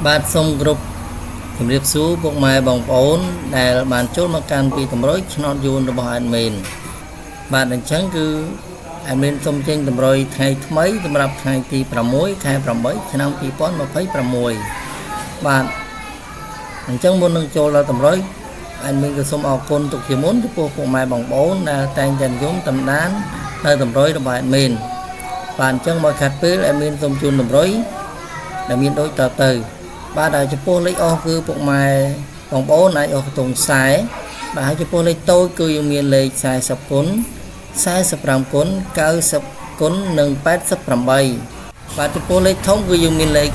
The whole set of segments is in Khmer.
បាទសូមគោរពជំរាបសួរពុកម៉ែបងប្អូនដែលបានចូលមកកាន់ពីតម្រុយឆ្នោតយួនរបស់ admin បាទអញ្ចឹងគឺ admin សូមចេញតម្រុយថ្ងៃថ្មីសម្រាប់ថ្ងៃទី6ខែ8ឆ្នាំ2026បាទអញ្ចឹងមុននឹងចូលដល់តម្រុយ admin ក៏សូមអរគុណទុកជាមុនចំពោះពុកម៉ែបងប្អូនដែលតែងតែនិយមតាមដាននៅតម្រុយរបស់ admin បាទអញ្ចឹងមកខាត់ពេល admin សូមជូនតម្រុយដែលមានដូចតទៅ បាទហើយចំពោះលេខអស់គឺពុកម៉ែបងប្អូនអាចអស់ខ្ទង់40បាទហើយចំពោះលេខតូចគឺយើងមានលេខ40គុណ45គុណ90គុណនិង88បាទចំពោះលេខធំគឺយើងមានលេខ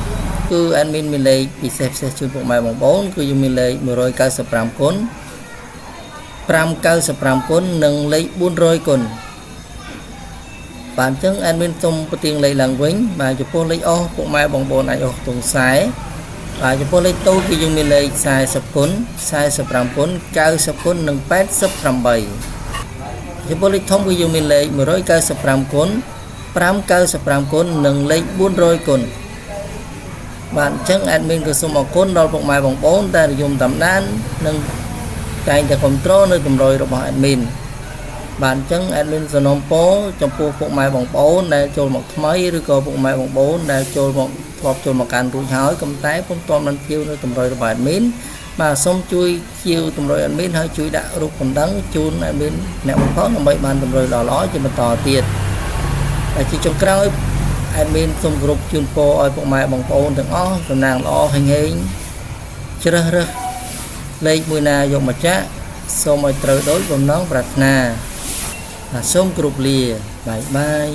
គឺ admin មានលេខពិសេសពិសេសជូនពុកម៉ែបងប្អូនគឺយើងមានលេខ195គុណ595គុណនិងលេខ400គុណបាទអញ្ចឹង admin សូមប្រទៀងលេខឡើងវិញបាទចំពោះលេខអស់ពុកម៉ែបងប្អូនអាចអស់ខ្ទង់40បាទចំពោះលេខតូចគឺយើងមានលេខ40គុណ45គុណ90គុណនិង88ចំពោះលេខធំគឺយើងមានលេខ195គុណ595គុណនិងលេខ400គុណបាទអញ្ចឹង admin ក៏សូមអរគុណដល់ពុកម៉ែបងប្អូនដែលនិយមតាមដាននិងតែងតែគ្រប់គ្រងនៅតម្រុយរបស់ admin បាទអញ្ចឹង admin សំណូមពរចំពោះពុកម៉ែបងប្អូនដែលចូលមកថ្មីឬក៏ពុកម៉ែបងប្អូនដែលចូលមកធ្លាប់ចូលមកកាន់រួចហើយក៏តែពុំទាន់បានខៀវនៅតម្រុយរបស់ admin បាទសូមជួយជាវតម្រុយ admin ហើយជួយដាក់រូបកណ្ដឹងជូន admin អ្នកបំផុតដើម្បីបានតម្រុយល្អៗជាបន្តទៀតហើយជាចុងក្រោយ admin សូមគោរពជូនពរឲ្យពុកម៉ែបងប្អូនទាំងអស់សំណាងល្អហេងហេងជ្រើសរើសលេខមួយណាយកមកចាក់សូមឲ្យត្រូវដូចបំណងប្រាថ្នាបាទសូមគោរពលា bye bye.